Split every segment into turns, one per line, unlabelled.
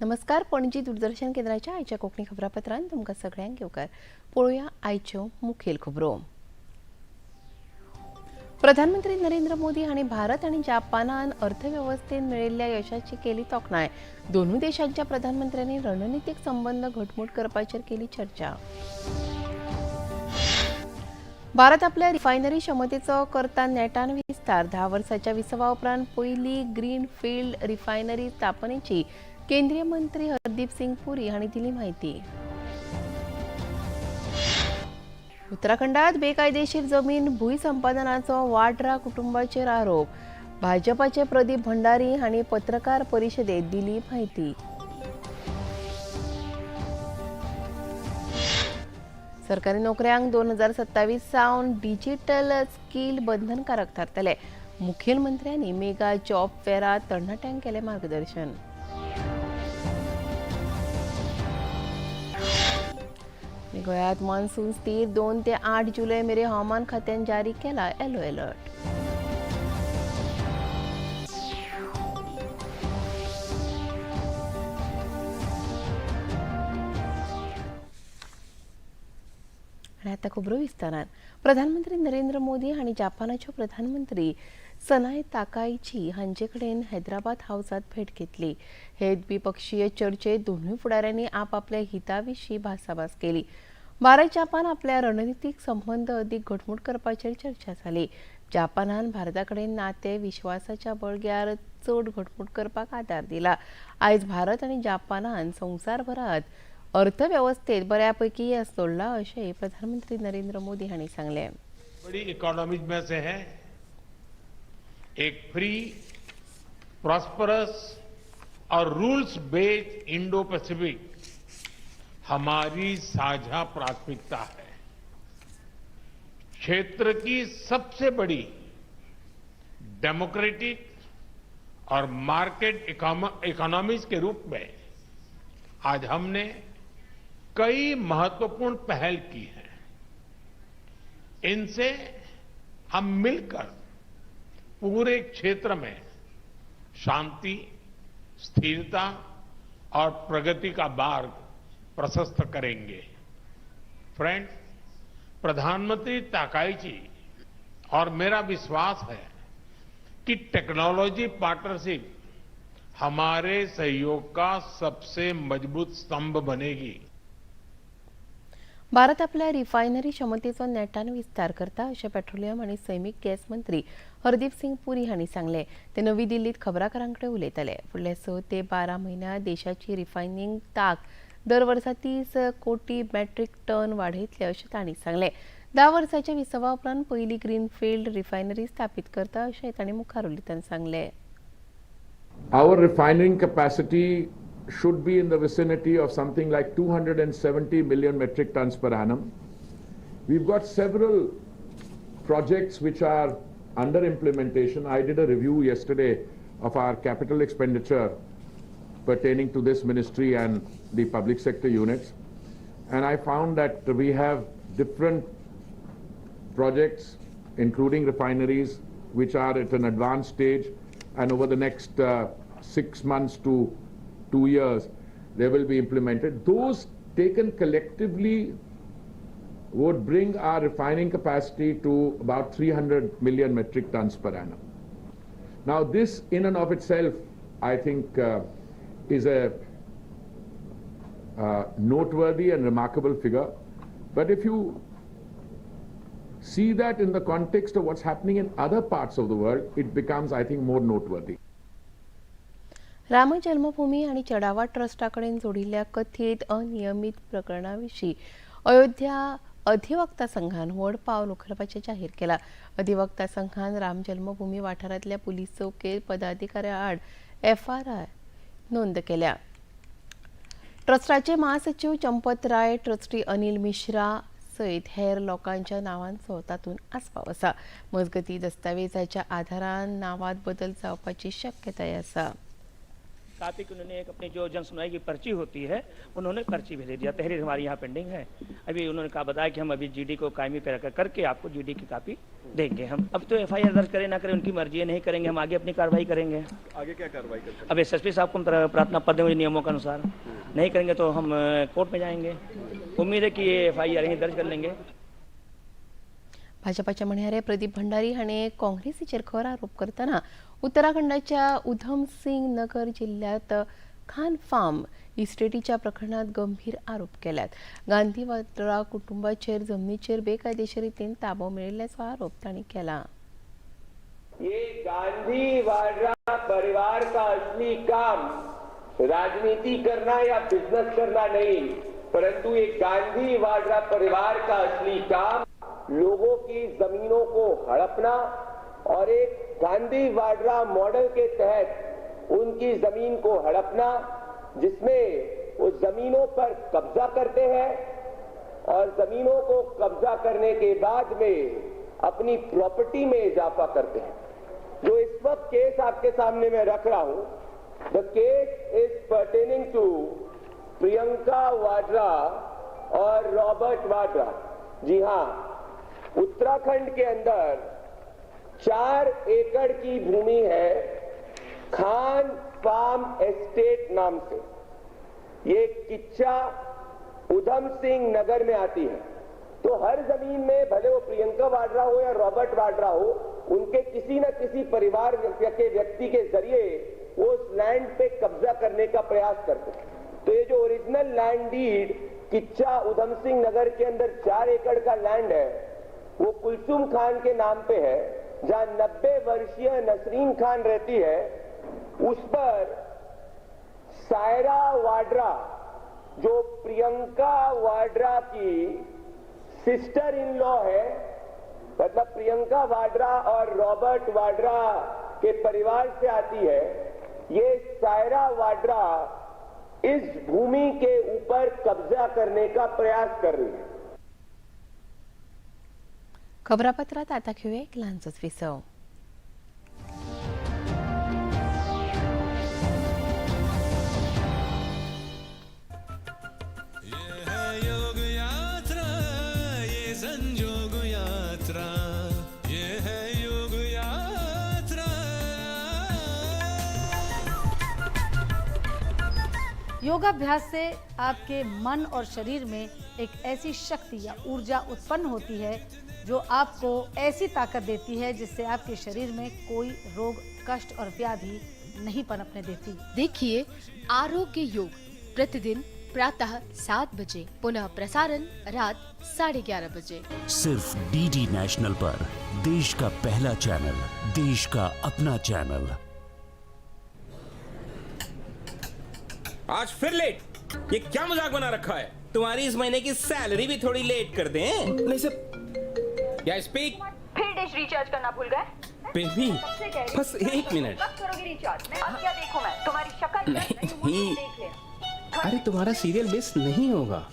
नमस्कार, पणजी दूरदर्शन केंद्राच्या आयच्या कोंकणी खबरापत्रांत तुमकां सगळ्यांक येवकार. पळोवया आयच्यो मुखेल खबरो. प्रधानमंत्री नरेंद्र मोदी हांणी भारत आनी जपानान अर्थवेवस्थेत मेळिल्ल्या यशाची केली तोखणाय. दोनूय देशांच्या प्रधानमंत्र्यांनी रणनितीक संबंद घटमूट करपाचेर केली चर्चा. भारत आपल्या रिफायनरी क्षमतेचो करता नेटान विस्तार. 10 वर्साच्या विसवा उपरांत पयली ग्रीन फील्ड रिफायनरी स्थापनेची केंद्रीय मंत्री हरदीप सिंग पुरी हांणी दिली म्हायती. उत्तराखंडात बेकायदेशीर जमीन भूंय संपादनाचो वाड्रा कुटुंबाचेर आरोप. भाजपाचे प्रदीप भंडारी हांणी पत्रकार परिशदेत दिली म्हायती. सरकारी नोकऱ्यांक 2027 सावन डिजिटल स्कील बंधनकारक थारतले. मुखेलमंत्र्यांनी मेगा जॉब फेरात तरणाट्यांक केलें मार्गदर्शन. गोव्यात मान्सून स्थिर. 2 ते 8 जुलै मेरेन हवामान खात्यान जारी केला येलो अलर्ट. आनी आतां खबरो विस्तारान. प्रधानमंत्री नरेंद्र मोदी हांणी जपानाच्यो प्रधानमंत्री सनाय ताकाइची हांचे कडेन हैदराबाद हावसांत भेट घेतली. हे द्विपक्षीय चर्चेत दोनूय फुडाऱ्यांनी आपआपल्या हिता विशीं भासाभास केली. भारत जपान आपल्या रणनितीक संबंद अदीक घटमूट करपाचेर चर्चा जाली. जपानान भारता कडेन नाते विश्वासाच्या बळग्यार चड घटमूट करपाक आदार दिला. आयज भारत आनी जपानान संवसारभरात अर्थवेवस्थेत बऱ्यापैकी येस जोडला अशेंय प्रधानमंत्री नरेंद्र मोदी हांणी सांगलें.
बड़ी इकोनॉमीज में से है, एक फ्री, प्रॉस्परस और रूल्स बेस्ड इंडो पैसिफिक हमारी साझा प्राथमिकता है। क्षेत्र की सबसे बड़ी डेमोक्रेटिक और मार्केट इकोनॉमीज के रूप में आज हमने कई महत्वपूर्ण पहल की है। इनसे हम मिलकर पूरे क्षेत्र में शांति, स्थिरता और प्रगति का मार्ग प्रशस्त करेंगे। फ्रेंड्स, प्रधानमंत्री ताकाइची और मेरा विश्वास है कि टेक्नोलॉजी पार्टनरशिप हमारे सहयोग का सबसे मजबूत स्तंभ बनेगी।
भारत आपल्या रिफायनरी क्षमतेचो नेटान विस्तार करता अशें पेट्रोलियम आनी सैमीक गॅस मंत्री हरदीप सिंग पुरी हांणी सांगलें. ते नवी दिल्लीत खबराकारां कडेन उलयताले. फुडले 6 ते 12 म्हयन्यांत देशाची रिफायनींग ताक दर वर्सा 30 कोटी मेट्रीक टन वाडयतले अशें तांणी सांगलें. 10 वर्साच्या विसवा उपरांत पयली ग्रीनफील्ड रिफायनरी स्थापीत करता अशें तांणी मुखार उलयतना सांगलें.
Our refining capacity should be in the vicinity of something like 270 million metric tons per annum. We've got several projects which are under implementation. I did a review yesterday of our capital expenditure pertaining to this ministry and the public sector units, and I found that we have different projects, including refineries, which are at an advanced stage, and over the next 6 months to 2 years, they will be implemented. Those taken collectively would bring our refining capacity to about 300 million metric tons per annum. Now, this in and of itself, I think, is a noteworthy and remarkable figure. But if you see that in the context of what's happening in other parts of the world, it becomes, I think, more noteworthy.
Ram जन्मभूमी आनी चडावा ट्रस्टा कडेन जोडिल्ल्या कथीत अनियमीत प्रकरणा विशीं अयोध्या अधिवक्ता संघान व्हड पावल उखलपाचें जाहीर केलां. अधिवक्ता संघान राम जन्मभूमी वाठारांतल्या पुलीस चौकेत पदाधिकाऱ्या आड एफआयआर नोंद केल्या. ट्रस्टाचे महासचीव चंपत राय, ट्रस्टी अनिल मिश्रा सयत हेर लोकांच्या नावांचो तातूंत आस्पाव आसा. मजगती दस्तावेजाच्या आधारान नांवांत बदल जावपाची शक्यताय आसा.
कापी की उन्होंने एक अपनी जो जन सुनवाई की पर्ची होती है, उन्होंने पर्ची भेज दिया। तहरीर हमारी यहाँ पेंडिंग है। अभी उन्होंने कहा बताया कि हम अभी जीडी को कायमी पे रख करके आपको जीडी की कापी देंगे हम। अब तो एफआईआर दर्ज करें ना करें उनकी मर्जी है, नहीं करेंगे हम आगे अपनी कार्रवाई करेंगे।
आगे क्या कार्रवाई करेंगे?
अब एसएसपी साहब को हम प्रार्थना पत्र देंगे नियमों के अनुसार, नहीं करेंगे तो हम कोर्ट में जाएंगे। उम्मीद है कि ये एफआईआर यहीं दर्ज कर लेंगे।
भाजपाच्या म्हणयारे प्रदीप भंडारी हाणें काँग्रेसीचेर खर आरोप करतना उत्तराखंडाच्या उधम सिंग नगर जिल्ह्यांत खान फार्म इस्टेटीच्या प्रकरणात गंभीर आरोप केल्यात। गांधी वाड्रा कुटुंबाचेर जमनीचेर बेकायदेशीर रितीन ताबो मेळिल्ल्याचो आरोप तांणी केला।
ये गांधी वाड्रा परिवार का असली काम राजनीति करना या बिजनेस करना नहीं, परंतु ये गांधी वाड्रा परिवार का असली काम लोगों की जमीनों को हड़पना और एक गांधी वाड्रा मॉडल के तहत उनकी जमीन को हड़पना, जिसमें वो जमीनों पर कब्जा करते हैं और जमीनों को कब्जा करने के बाद में अपनी प्रॉपर्टी में इजाफा करते हैं। जो इस वक्त केस आपके सामने मैं रख रहा हूं, the case is pertaining to Priyanka Vadra Aur Robert Vadra. जी हां, उत्तराखंड के अंदर 4 एकड़ की भूमि है खान फार्म एस्टेट नाम से। ये किच्चा उधम सिंह नगर में आती है। तो हर जमीन में, भले वो प्रियंका वाड्रा हो या रॉबर्ट वाड्रा हो, उनके किसी न किसी परिवार के व्यक्ति के जरिए वो उस लैंड पे कब्जा करने का प्रयास करते हैं। तो ये जो original land deed Kichha Udham Singh Nagar K अंदर 4 एकड़ का लैंड है, वो कुलसुम खान के नाम पे है, जहां 90 वर्षीय नसरीन खान रहती है। उस पर सायरा वाड्रा, जो प्रियंका वाड्रा की सिस्टर इन लॉ है, मतलब प्रियंका वाड्रा और रॉबर्ट वाड्रा के परिवार से आती है, ये सायरा वाड्रा इस भूमि के ऊपर कब्जा करने का प्रयास कर रही है।
खबरापत्रात आता घेऊया एक लहानसंच विसव।
योग यात्रा, ये संजोग यात्रा, ये है योग यात्रा।
योगाभ्यास से आपके मन और शरीर में एक ऐसी शक्ति या ऊर्जा उत्पन्न होती है जो आपको ऐसी ताकत देती है जिससे आपके शरीर में कोई रोग, कष्ट और व्याधि नहीं पनपने देती।
देखिए आरोग्य योग प्रतिदिन प्रातः 7 बजे, पुनः प्रसारण रात 11:30 बजे,
सिर्फ डीडी नेशनल पर। देश का पहला चैनल, देश का अपना चैनल।
आज फिर लेट, ये क्या मजाक बना रखा है? तुम्हारी इस महीने की सैलरी भी थोड़ी लेट कर दें। नहीं सर, या स्पीक।
फिर डिश रिचार्ज करना भूल गए?
बेबी बस 1 मिनट।
कब करोगी रिचार्ज? अब क्या देखूं मैं तुम्हारी शक्ल?
नहीं, अरे तुम्हारा सीरियल मिस नहीं होगा,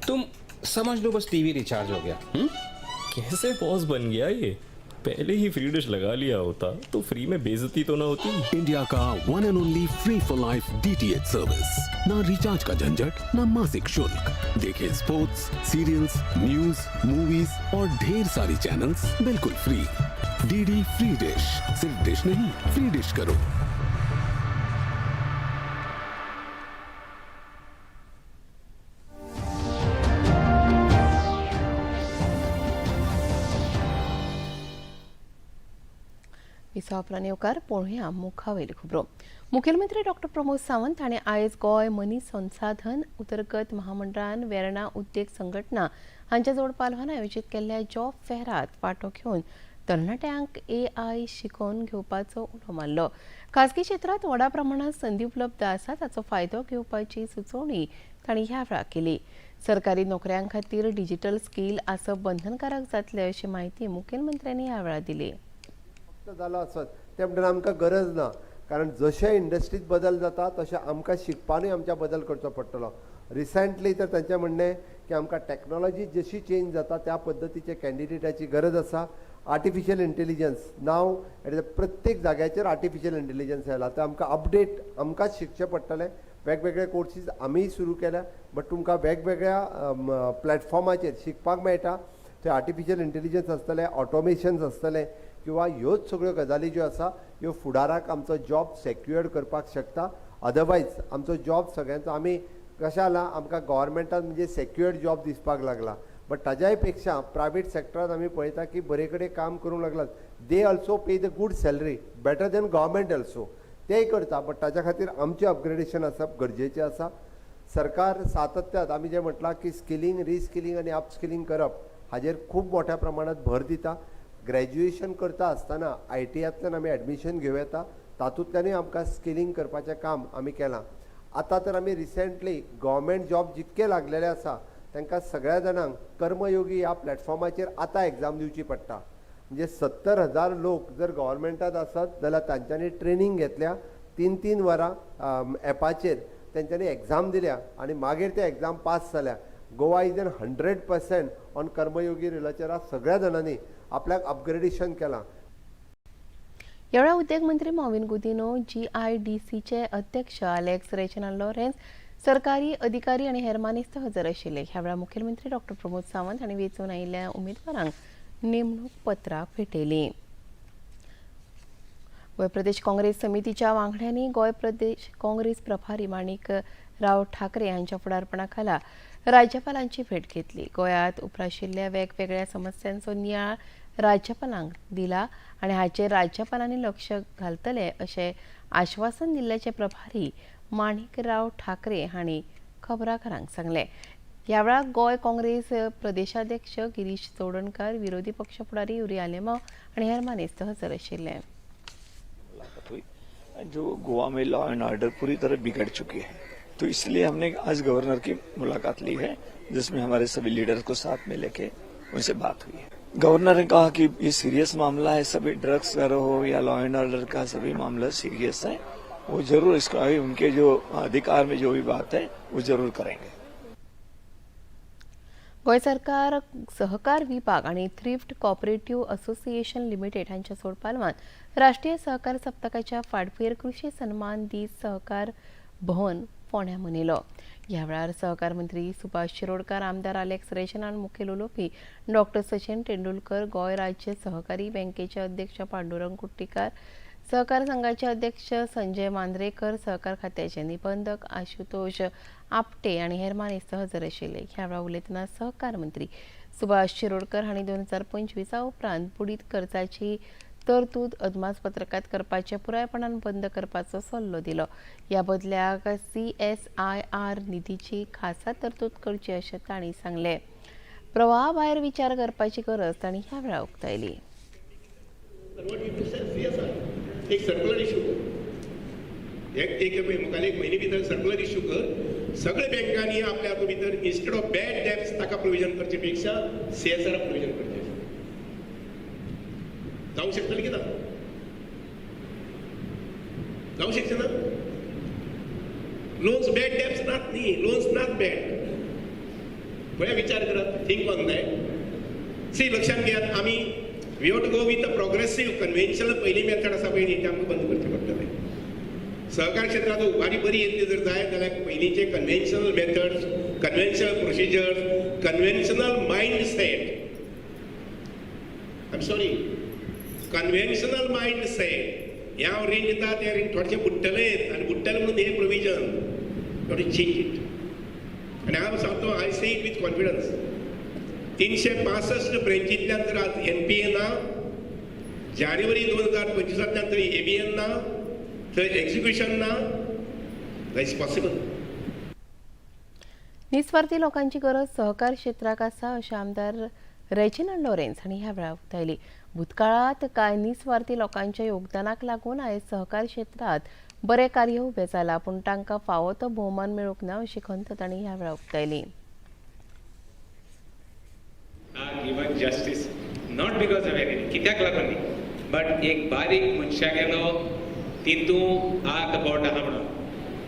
तुम समझ लो बस टीवी रिचार्ज हो गया।
कैसे बॉस बन गया ये? पहले ही फ्री डिश लगा लिया होता तो फ्री में बेइज्जती तो ना होती।
इंडिया का 1 and only free for life DTH service. ना रिचार्ज का झंझट, ना मासिक शुल्क। देखें स्पोर्ट्स, सीरियल्स, न्यूज, मूवीज और ढेर सारी चैनल्स बिल्कुल फ्री। डीडी फ्री डिश, सिर्फ डिश नहीं, फ्री डिश करो।
विसवा येवकार पळोवया मुखावयल्यो खबरो। मुखेलमंत्री डॉक्टर प्रमोद सावंत हाणें आयज गोंय मनीस संसाधन उदरगत महामंडळान वेर्णा उद्देग संघटना हांच्या जोड पालवान आयोजीत केल्ल्या जॉब फेरात वांटो घेवन तरणाट्यांक एआय शिकोवन घेवपाचो उलो मारलो। खासगी क्षेत्रांत व्हडा प्रमाणांत संदी उपलब्ध आसा, ताचो फायदो घेवपाची सुचोवणी तांणी ह्या वेळार केली। सरकारी नोकऱ्यां खातीर डिजिटल स्कील आसप बंधनकारक जातलें अशी म्हायती मुखेलमंत्र्यांनी ह्या वेळार दिली।
जालो आसत ते म्हणटना आमकां गरज ना, कारण जशें इंडस्ट्रीत बदल जाता तशें आमकां शिकपानूय आमच्या बदल करचो पडटलो। रिसेंटली तर तांचें म्हणणें की आमकां टॅक्नोलॉजी जशी चेंज जाता त्या पद्दतीचे कॅन्डिडेटाची गरज आसा। आर्टिफिशियल इंटेलिजन्स नाव प्रत्येक जाग्याचेर आर्टिफिशियल इंटेलिजन्स आयला, तर आमकां अपडेट आमकांच शिकचें पडटलें। वेगवेगळे कोर्सीस आमीय सुरू केल्या, बट तुमकां वेगवेगळ्या प्लॅटफॉर्माचेर शिकपाक मेळटा। थंय आर्टिफिशियल इंटेलिजन्स आसतलें, ऑटोमेशन्स आसतलें किंवा ह्योच सगळ्यो गजाली ज्यो आसा ह्यो फुडाराक आमचो जॉब सेक्युअर्ड करपाक शकता. अदरवायज आमचो जॉब सगळ्यांचो आमी कशें जालां, आमकां गव्हर्मेंटान म्हणजे सेक्युअर्ड जॉब दिसपाक लागला, बट ताज्याय पेक्षा प्रायवेट सेक्टरान आमी पळयता की बरे कडेन काम करूंक लागलात. They also pay the good salary, better than government also, तेय करता, बट ताज्या खातीर आमचें अपग्रेडेशन आसप गरजेचें आसा. सरकार सातत्यात आमी जें म्हटलां की स्किलींग, रिस्किलींग आनी अपस्किलींग करप हाजेर खूब मोठ्या प्रमाणात भर दिता. ग्रॅज्युएशन करता आसतना आयटीआंतल्यान आमी एडमिशन घेवं येता, तातूंतल्यानूय आमकां स्किलींग करपाचें काम आमी केलां. आतां तर आमी रिसेंटली गव्हर्मेंट जॉब जितके लागलेले आसा तांकां सगळ्या जाणांक कर्मयोगी ह्या प्लॅटफॉर्माचेर आतां एग्जाम दिवची पडटा. म्हणजे 70,000 लोक जर गव्हर्मेंटात आसत जाल्यार तांच्यांनी ट्रेनींग घेतल्या, 3-3 वरां एपाचेर तेंच्यांनी एग्जाम दिल्या आनी मागीर ते एग्जाम पास जाल्या. Goa is an 100% on Karmayogi रिलाचेर सगळ्या जाणांनी आपल्याक अपग्रेडेशन केलां.
ह्या वेळार उद्देग मंत्री मॉविन गुदिन्हो, GIDCचे अध्यक्ष अलेक्स रेजिनाल्ड लॉरेन्स, सरकारी अधिकारी आनी हेर मानेस्त हजर आशिल्ले. ह्या वेळार मुखेलमंत्री डॉक्टर प्रमोद सावंत हांणी वेंचून आयिल्ल्या उमेदवारांक नेमणूक पत्रां भेटयलीं. गोंय प्रदेश काँग्रेस समितीच्या वांगड्यांनी गोंय प्रदेश काँग्रेस प्रभारी माणिक राव ठाकरे हांच्या फुडारपणा खाला राज्यपालांची भेट घेतली. गोंयांत उप्राशिल्ल्या वेगवेगळ्या समस्यांचो नियाळ राज्यपालांक दिला आनी हाचेर राज्यपालांनी लक्ष घालतले अशें आश्वासन दिल्ल्याचें प्रभारी माणिकराव ठाकरे हांणी खबराकारांक सांगलें. ह्या वेळार गोंय काँग्रेस प्रदेशाध्यक्ष गिरीश चोडणकर, विरोधी पक्ष फुडारी युरी आलेमाव आनी हेर मानेस्त हजर आशिल्ले.
जो गोवा में लॉ एंड ऑर्डर पूरी तरह बिगड़ चुकी है, तो इसलिए हमने आज गवर्नर की मुलाकात ली है, जिसमें हमारे सभी लीडर्स को साथ में लेके उनसे बात हुई है. गवर्नर ने कहा कि ये सीरियस मामला है, सभी ड्रग्स का हो या लॉ एंड ऑर्डर का सभी मामला सीरियस है, वो जरूर इसका उनके जो अधिकार में जो भी बात है वो जरूर करेंगे.
गोंय सरकार सहकार विभाग आनी थ्रिफ्ट कॉपरेटिव्ह असोसिएशन लिमिटेड हांच्या सोडपालवान राष्ट्रीय सहकार सप्तकाच्या फाटभुंयेर कृषी सन्मान दीस सहकार भवन फोंड्या मनयलो. ह्या वेळार सहकार मंत्री सुभाष शिरोडकर, आमदार अलेक्स रेजिनाल्ड, मुखेल उलोवपी डॉक्टर सचिन तेंडुलकर, गोंय राज्य सहकारी बँकेचे अध्यक्ष पांडुरंग कुट्टीकार, सहकार संघाचे अध्यक्ष संजय मांद्रेकर, सहकार खात्याचे निबंधक आशुतोष आपटे आनी हेर मानेस्त हजर आशिल्ले. ह्या वेळार उलयतना सहकार मंत्री सुभाष शिरोडकर हांणी 2025 उपरांत बुडीत कर्जाची तरतूद अदमासपत्रकात करपाचें पुरायपणान बंद करपाचो सल्लो दिलो. ह्या बदल्याक CSIR निधीची खासा तरतूद करची अशें तांणी सांगलें. प्रवाहा भायर विचार करपाची गरज तांणी ह्या वेळार उक्तायली.
एक सर्कुलर इशू कर, एक एक मुखार एक म्हयने भितर सर्कुलर इशू कर, सगळे बँकांनी आपल्या हातूंत भितर इन्स्टेड ऑफ बॅड डेब्स ताका प्रोविजन करचे पेक्षा CSR provision करचे. जावंक शकतलें कितें? जावंक शकचें ना? लोन्स बॅड डेब्स नात न्ही, लोन्स नात बॅड. पळय विचार करात, थिंक ऑन that. सी लक्षात घेयात, आमी we have to go with a progressive conventional पयलीं मेथड आसा पळय न्ही, तें आमकां बंद करचें पडटलें. सहकार क्षेत्रांत उबारी बरी येतली जर जाय जाल्यार पयलींचे conventional methods, conventional procedures, conventional mindset, I am sorry, conventional mindset, हें हांव रीण दिता तें रीण थोडेशें बुडटलेंच आनी बुडटलें म्हणून हें प्रोविजन टू चेंज it. आनी हांव सांगता, I say it with confidence, 365 ब्रँचींतल्यान जर आज NPA ना, जानेवारी 2025 थंय ABN ना, थंय एक्झिक्युशन ना, is possible.
निस्वार्थी लोकांची गरज सहकार क्षेत्राक आसा अशें आमदार रेजिनाल्ड लॉरेन्स हांणी ह्या वेळार उक्तायली. भूतकाळांत कांय निस्वार्थी लोकांच्या योगदानाक लागून आयज सहकार क्षेत्रांत बरें कार्य उबें जालां, पूण तांकां फावो तो भोवमान मेळूंक ना अशी खंत तांणी ह्या वेळार उक्तायली.
Given justice not because of anything, कित्याक लागून न्ही, बट एक बारीक मनशागेलो तितू आग बोट आहा म्हणून,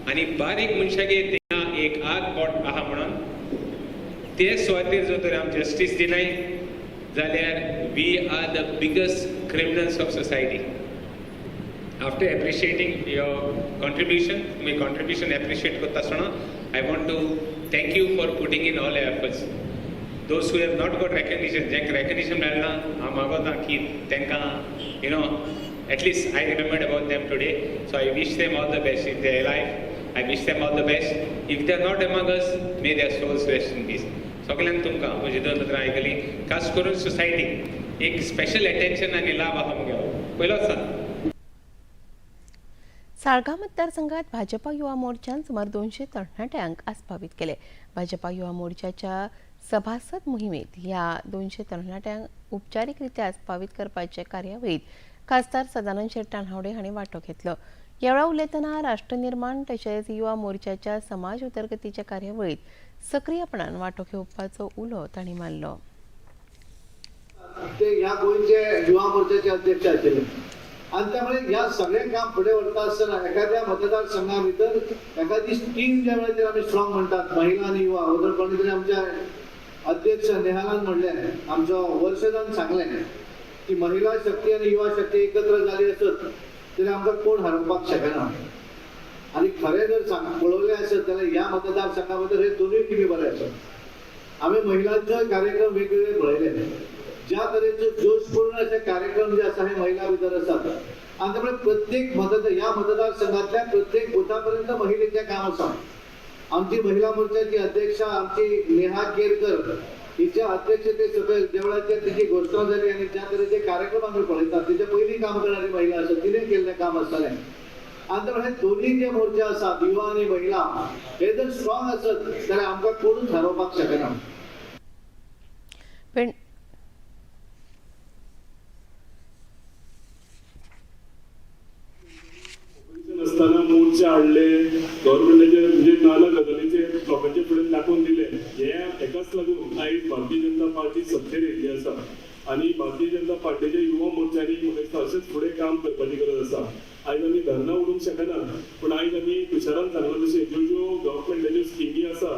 आनी बारीक मनशागे थिंगा एक आग बोट आहा म्हणून ते सुवातेर जर तर आमी जस्टीस दिनाय जाल्यार we are the biggest criminals of society. After appreciating your contribution, तुमी कॉन्ट्रिब्युशन एप्रिशिएट करता आसतना I want to thank you for putting in all efforts. Those who have not got recognition, जांकां recognition मेळना, हांव मागोता की तांकां at least I remembered about them today. So I wish them all the best. If they are alive, I wish them all the best. If they are not among us, may their souls rest in peace. सगळ्यांक तुमकां म्हजी दोन उतरां आयकली, खास करून सोसायटीक एक special attention आनी लाभ आहा मुगेलो पयलोच सांग.
साळगांव मतदारसंघात भाजपा युवा मोर्चान सुमार 200 तरणाट्यांक आस्पावीत केले. भाजपा युवा मोर्चाच्या सभासद मोहिमेत ह्या 200 तरणाट्यांक उपचारीकरित्या आस्पावीत करपाचे कार्यावळीत खासदार सदानंद शेट तानावडे हांणी वांटो घेतलो. ह्या वेळार उलयतना राष्ट्रनिर्माण तशेंच युवा मोर्चाच्या समाज उदरगतीच्या कार्यावळीत सक्रियपणान वांटो घेवपाचो उलो तांणी मारलो.
ते ह्या गोंयचे युवा मोर्चाचे अध्यक्ष आशिल्ले आनी त्यामुळे ह्या सगळें काम फुडें व्हरता आसतना एखाद्या मतदारसंघा भितर एखादी टीम ज्या वेळाचेर आमी स्ट्रॉंग म्हणटात महिला आनी युवा, वदर कोणी तरी आमच्या अध्यक्ष नेहालान म्हणलें, आमचो वर्षदान सांगलें की महिला शक्ती आनी युवा शक्ती एकत्र जाली आसत जाल्यार आमकां कोण हरोवपाक शकना. आनी खरें जर पळोवलें आसत जाल्यार ह्या मतदारसंघा भितर हे दोनूय टिमी बरे आसात. आमी महिलांचोय कार्यक्रम वेगवेगळे पळयले, ज्या तरेचो जोशपूर्ण असे कार्यक्रम जे आसा हे महिला भितर आसात आनी त्यामुळे प्रत्येक ह्या मतदारसंघातल्या प्रत्येक बुथापर्यंत महिलेचें काम आसा. आमची महिला मोर्चाची अध्यक्षा आमची नेहा केरकर हिच्या अध्यक्षते सकयल देवळाचेर तिची घोशणा जाली आनी ज्या तरेचे कार्यक्रम आमी पळयतात तिचे पयलीं काम करणारी महिला आसा, तिणें केल्लें काम आसतलें. आनी त्यामुळे हे दोन्ही जे मोर्चे आसात युवा आनी महिला हे जर स्ट्रॉंग आसत जाल्यार आमकां कोणूच हरोवपाक शकना.
आसतना मोर्चे हाडले, गव्हर्मेंटाचे म्हणजे नाना गजालीचे लोकांचे फुडें दाखोवन दिले. हे हेकाच लागून आयज भारतीय जनता पार्टी सत्तेर येयल्ली आसा आनी भारतीय जनता पार्टीच्या युवा मोर्चांनी म्हाका दिसता अशेंच फुडें काम करपाची गरज आसा. आयज आमी धरणां उडोवंक शकना, पूण आयज आमी तुषारान सांगलां तशें ज्यो ज्यो गव्हर्मेंटाच्यो स्किमी आसा,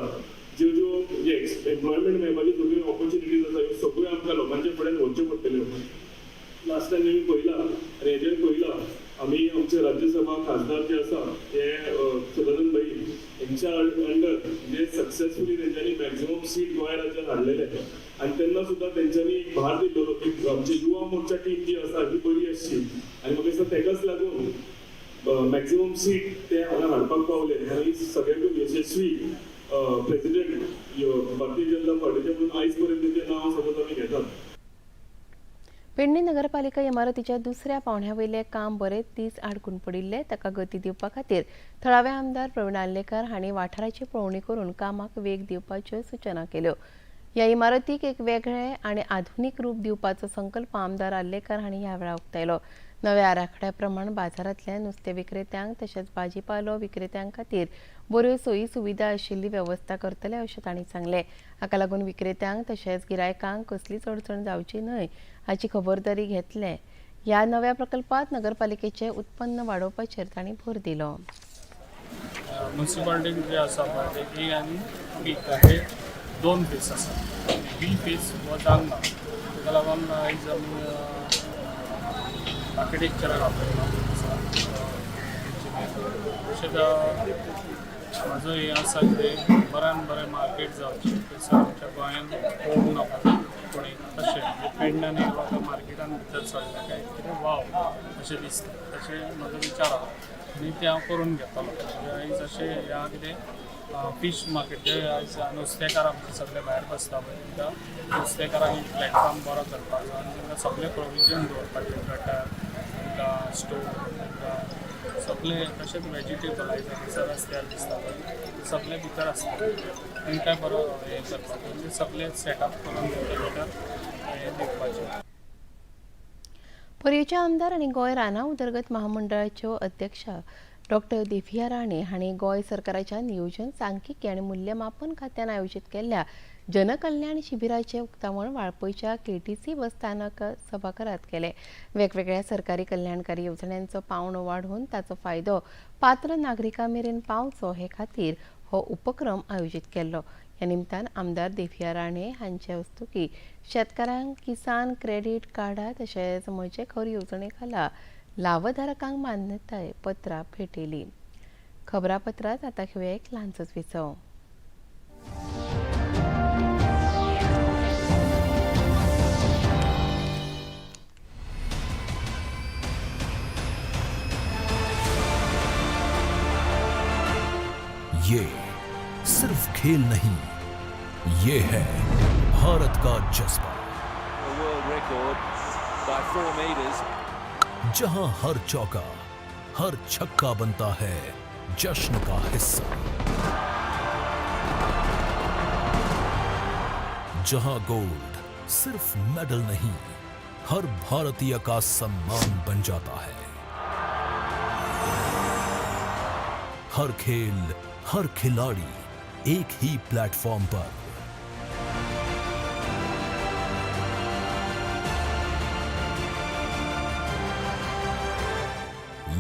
ज्यो ज्यो म्हणजे एम्प्लॉयमेंट मेळपाच्यो सगळ्यो ऑपॉर्च्युनिटीज आसा, ह्यो सगळ्यो आमकां लोकांच्या फुड्यान व्हरच्यो पडटल्यो. लास्ट टायम आमी पळयलां आनी हेजेर पळयलां आमी आमचे राज्यसभा खासदार जे आसा ते सदानंद भाई हेंच्या अंडर म्हणजे सक्सेसफुली तेंच्यांनी मॅक्झिमम सीट गोंय राज्यात हाडलेले आनी तेन्ना सुद्दां तेंच्यांनी एक भार दिल्लो की आमची युवा मोर्चा टीम जी आसा ही बरी आसची आनी म्हाका दिसता तेकाच लागून मॅक्झिमम सीट ते हांगा हाडपाक पावले आनी सगळ्याकून यशस्वी प्रेसिडेंट भारतीय जनता पार्टीचे म्हणून आयज पर्यंत तेचें नांव सपोज आमी घेतात.
पेडणे नगरपालिका इमारतीच्या दुसऱ्या पावंड्यावयलें काम बरेच दीस आडकून पडिल्लें, ताका गती दिवपा खातीर थळावे आमदार प्रवीण आर्लेकार हांणी वाठाराची पळोवणी करून कामाक वेग दिवपाच्यो सूचना केल्यो. ह्या इमारतीक एक वेगळें आनी आधुनीक रूप दिवपाचो संकल्प आमदार आर्लेकार हांणी ह्या वेळार उक्तायलो. नव्या आराखड्या प्रमाण बाजारांतल्या नुस्तें विक्रेत्यांक तशेंच भाजीपालो विक्रेत्यां खातीर बऱ्यो सोयी सुविधा आशिल्ली वेवस्था करतले अशें तांणी सांगलें. हाका लागून विक्रेत्यांक तशेंच गिरायकांक कसलीच अडचण जावची न्हय हाची खबरदारी घेतले. ह्या नव्या प्रकल्पात नगरपालिकेचें उत्पन्न वाडोवपाचेर तांणी भर दिलो.
म्युनिसिपालिटीन जे आसा पळय ते ए आनी बी हे दोन फेस आसा. बी फेस हो जावंक ना, ताका लागून आयज आमी आर्किटेक्चराक आपयला आसा. तशेंच म्हाजो हें आसा कितें बऱ्यान बरें मार्केट जावचें थंयसर आमच्या गोंयांत पळोवंक नाका कोणी तशें म्हणजे पेडण्यान येयलो काय मार्केटान भितर सरलें काय कितें वाव अशें दिसता, तशें म्हाजो विचार आहा आनी तें हांव करून घेतलो. म्हणजे आयज अशें ह्या कितें फीश मार्केट जे आयज नुस्तेकार आमचे सगळे भायर बसता पळय तांकां नुस्तेकारांक एक प्लॅटफॉर्म बरो करपाचो आनी तांकां सगळें प्रोविजन दवरपाचें, गटर तांकां स्टोर तांकां सगळें, तशेंच वेजिटेबल आयज हांगासर रस्त्यार दिसता पळय सगळें भितर आसता तांकां बरो हें करपाचें, म्हणजे सगळें सेटअप करून तांकां भितर हें दिवपाचें.
पर्येचे आमदार आनी गोंय रानां उदरगत महामंडळाच्यो अध्यक्षा डॉक्टर देविया राणे हांणी गोंय सरकाराच्या नियोजन सांख्यिकी आनी मूल्यमापन खात्यान आयोजीत केल्ल्या जनकल्याण शिबिराचें उक्तावण वाळपयच्या केटीसी बस स्थानक सभाघरात केलें. वेगवेगळ्या सरकारी कल्याणकारी येवजण्यांचो पावंडो वाडोवन ताचो फायदो पात्र नागरिकां मेरेन पावचो हे खातीर हो उपक्रम आयोजीत केल्लो. ह्या निमतान आमदार देविया राणे हांचे हस्तुकीं शेतकारांक किसान क्रेडीट कार्डां तशेंच म्हजें घर येवजणे खाला लावधारकांक मान्यताय पत्रां भेटयलीं. खबरापत्रांत आतां घेवया एक ल्हानसोच विसव.
ये सिर्फ खेल नहीं, ये है भारत का जज्बा,
record by 4 meters.
जहां हर चौका, हर छक्का बनता है जश्न का हिस्सा, जहां गोल्ड सिर्फ मेडल नहीं, हर भारतीय का सम्मान बन जाता है। हर खेल, हर खिलाड़ी एक ही प्लेटफॉर्म पर।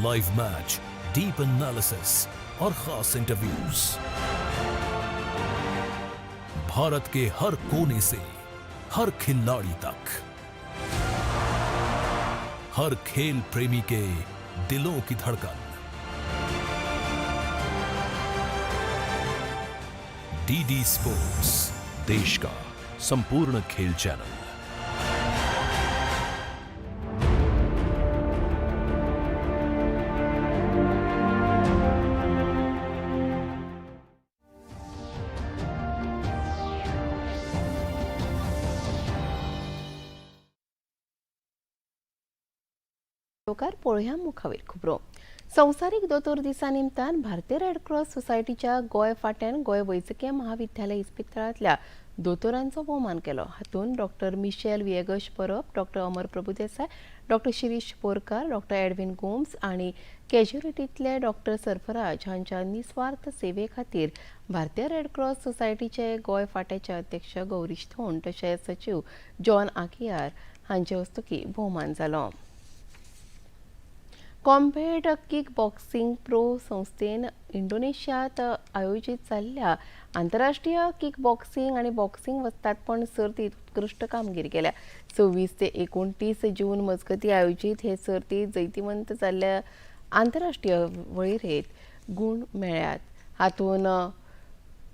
लाइव मैच, डीप एनालिसिस और खास इंटरव्यूज, भारत के हर कोने से हर खिलाड़ी तक, हर खेल प्रेमी के दिलों की धड़कन। डीडी स्पोर्ट्स, देश का संपूर्ण खेल चैनल।
पळोवया मुखावेर खबरो। संवसारीक दोतोर दिसा निमतान भारतीय रेड क्रॉस सोसायटीच्या गोंय फांट्यान गोंय वैजकीय महाविद्यालय इस्पितळांतल्या दोतोरांचो भोवमान केलो। हातूंत Doctor Michel Viegas Parab, Doctor Amar Prabhudesai, Doctor Shirish Borkar, Doctor Edwin Gomes आनी कॅज्युलिटींतले डॉक्टर सरफराज हांच्या निस्वार्थ सेवे खातीर भारतीय रेड क्रॉस सोसायटीचे गोंय फांट्याचे अध्यक्ष गौरीश थोंड तशेंच सचीव जॉन आगियार हांचे हस्तुकीं भोवमान जालो। कॉम्बॅट किक बॉक्सिंग प्रो संस्थेन इंडोनेशियांत आयोजीत जाल्ल्या आंतरराष्ट्रीय किक बॉक्सिंग आनी बॉक्सिंग वस्तादपण सर्तींत उत्कृश्ट कामगिरी केल्या। 26 ते 29 जून मजगतीं आयोजीत हे सर्तींत जैतिवंत जाल्ल्या आंतरराष्ट्रीय वळेरेंत गूण मेळ्ळ्यात। हातूंत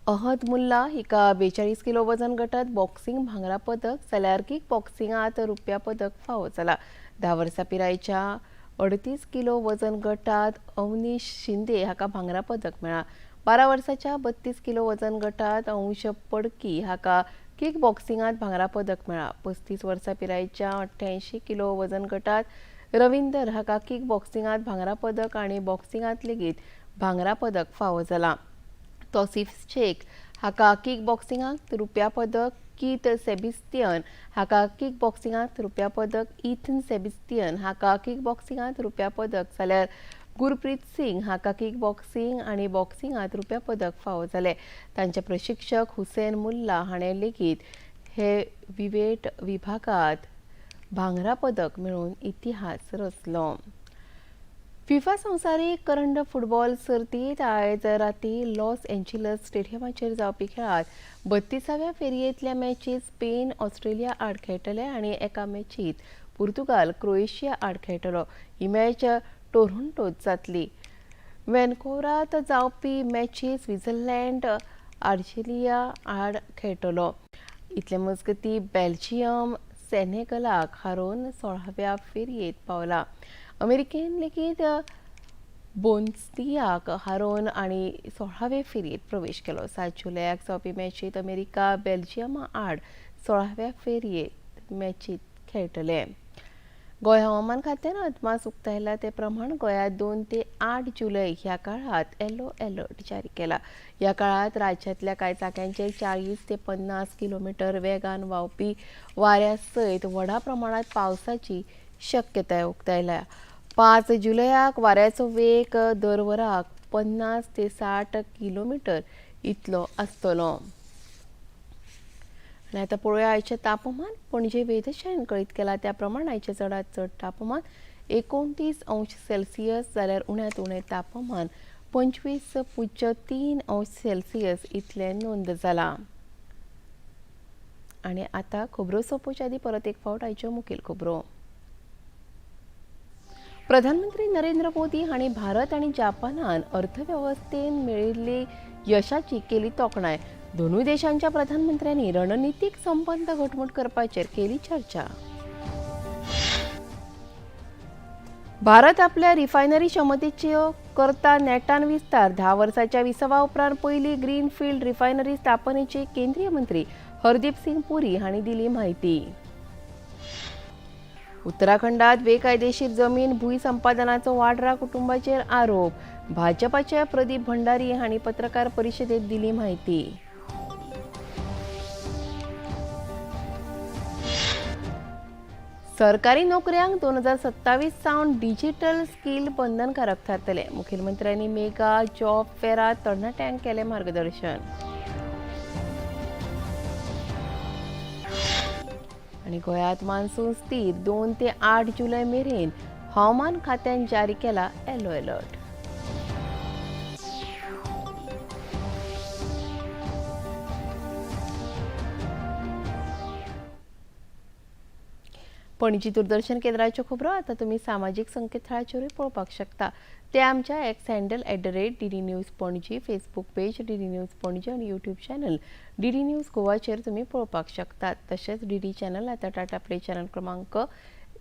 अहद मुल्ला हिका 42 किलो वजन गटात बॉक्सिंग भांगरा पदक जाल्यार किक बॉक्सिंगांत रुप्या पदक फावो जाला। 10 वर्सां पिरायेच्या 38 किलो वजन गटात अवनीश शिंदे हाका भांगरा पदक मेळ्ळां। 12 वर्साच्या 32 किलो वजन गटात अंश पडकी हाका किक बॉक्सिंगांत भांगरा पदक मेळ्ळां। 35 वर्सां पिरायेच्या 88 किलो वजन गटात रविंदर हाका किक बॉक्सिंगांत भांगरा पदक आनी बॉक्सिंगांत लेगीत भांगरा पदक फावो जालां। तौसीफ शेख हाका किक बॉक्सिंगांत रुप्या पदक, कीथ सेबिस्तियन हाका किक बॉक्सिंगांत रुप्या पदक, इथन सेबिस्तियन हाका किक बॉक्सिंगांत रुप्या पदक जाल्यार गुरप्रीत सिंग हाका किक बॉक्सिंग आनी बॉक्सिंगांत रुप्या पदक फावो जालें। तांचे प्रशिक्षक हुसेन मुल्ला हाणें लेगीत हे विवेट विभागांत भांगरा पदक मेळोवन इतिहास रचलो। फिफा संवसारीक करंड फुटबॉल सर्तींत आयज राती लॉस एंजलस स्टेडियमाचेर जावपी खेळांत 32व्या फेरयेंतल्या मॅचींत स्पेन ऑस्ट्रेलिया आड खेळटले आनी एका मॅचींत पुर्तुगाल क्रोएशिया आड खेळटलो। ही मॅच टोरोंटोंत जातली। व्हॅनकोवरांत जावपी मॅचींत स्वित्झर्लंड आल्जेरिया आड खेळटलो। इतले मजगतीं बेल्जियम सेनेगलाक हारोवन 16व्या फेरयेंत पावला। अमेरिकेन लेगीत बोन्स्टियाक हारोवन आनी 16वे फेरयेंत प्रवेश केलो। 7 जुलयाक जावपी मॅचींत अमेरिका बेल्जियमा आड 16व्या फेरयेंत मॅचींत खेळटले। गोंय हवामान खात्यान अदमास उक्तायला ते प्रमाण गोंयांत 2 ते 8 जुलय ह्या काळांत येलो अलर्ट जारी केला। ह्या काळांत राज्यांतल्या कांय जाग्यांचेर 40 ते 50 किलोमिटर वेगान व्हांवपी वाऱ्या सयत व्हडा प्रमाणांत पावसाची शक्यताय उक्तायल्या। 5 जुलयाक वाऱ्याचो वेग दर वराक 50 ते 60 किलोमिटर इतलो आसतलो। आनी आतां पळोवया आयचें तापमान। पणजे वेधशाळेन कळीत केलां त्या प्रमाण आयचें चडांत चड तापमान 29 अंश सेल्सियस जाल्यार उण्यांत उणें तापमान 25.3 अंश सेल्सियस इतलें नोंद जालां। आनी आतां खबरो सोंपोवच्या आदीं परत एक फावट आयच्यो मुखेल खबरो। प्रधानमंत्री नरेंद्र मोदी हांणी भारत आनी जापानान अर्थवेवस्थेन मेळिल्ली यशाची केली तोखणाय। दोनूय देशांच्या प्रधानमंत्र्यांनी रणनितीक संबंद घटमूट करपाचेर केली चर्चा। भारत आपल्या रिफायनरी क्षमतेच्यो करता नेटान विस्तार. 10 वर्साच्या विसवा उपरांत पयली ग्रीनफील्ड रिफायनरी स्थापनेची केंद्रीय मंत्री हरदीप सिंग पुरी हांणी दिली म्हायती. उत्तराखंडात बेकायदेशीर जमीन भूंय संपादनाचो वाड्रा कुटुंबाचेर आरोप. भाजपाचे प्रदीप भंडारी हांणी पत्रकार परिशदेत दिली म्हायती. सरकारी नोकऱ्यांक 2027 सावन डिजिटल स्किल बंधनकारक थारतले. मुखेलमंत्र्यांनी मेगा जॉब फेरात तरणाट्यांक केलें मार्गदर्शन. आनी गोंयांत मान्सून स्थिर. 2 ते 8 जुलय मेरेन हवामान खात्यान जारी केला येलो अलर्ट. पणजी दूरदर्शन केंद्राच्यो खबरो आतां तुमी सामाजीक संकेतथळाचेरूय पळोवपाक शकता. ते आमच्या X handle @DD News Panaji, Facebook page DD News Panaji आनी यूट्यूब चॅनल DD news गोवाचेर तुमी पळोवपाक शकतात. तशेंच DD channel आतां टाटा प्ले चॅनल क्रमांक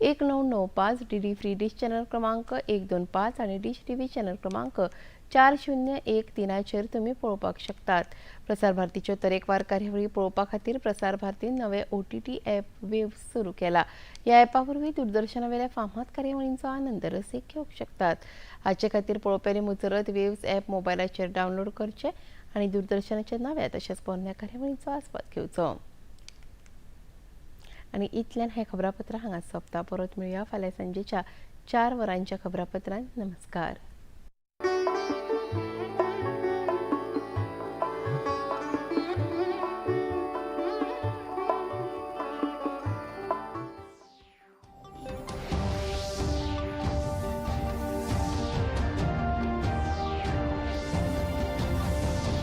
1995, DD free dish channel क्रमांक 125 आनी डिश टीव्ही चॅनल क्रमांक 4013चेर तुमी पळोवपाक शकतात. प्रसार भारतीच्यो तरेकवार कार्यावळी पळोवपा खातीर प्रसार भारतीन नवे OTT app वेव्स सुरू केला. ह्या ॲपा वरवीं दूरदर्शनावेल्या फामाद कार्यावळींचो आनंद रसीक घेवंक शकतात. हाचे खातीर पळोवप्यांनी मुजरत वेव्स ॲप मोबायलाचेर डावनलोड करचें आनी दूरदर्शनाच्या नव्या तशेंच पोरण्या कार्यावळींचो आस्वाद घेवचो. आनी इतल्यान हें खबरापत्र हांगा सोंपता. परत मेळया फाल्यां सांजेच्या 4 वरांच्या खबरापत्रांत. नमस्कार.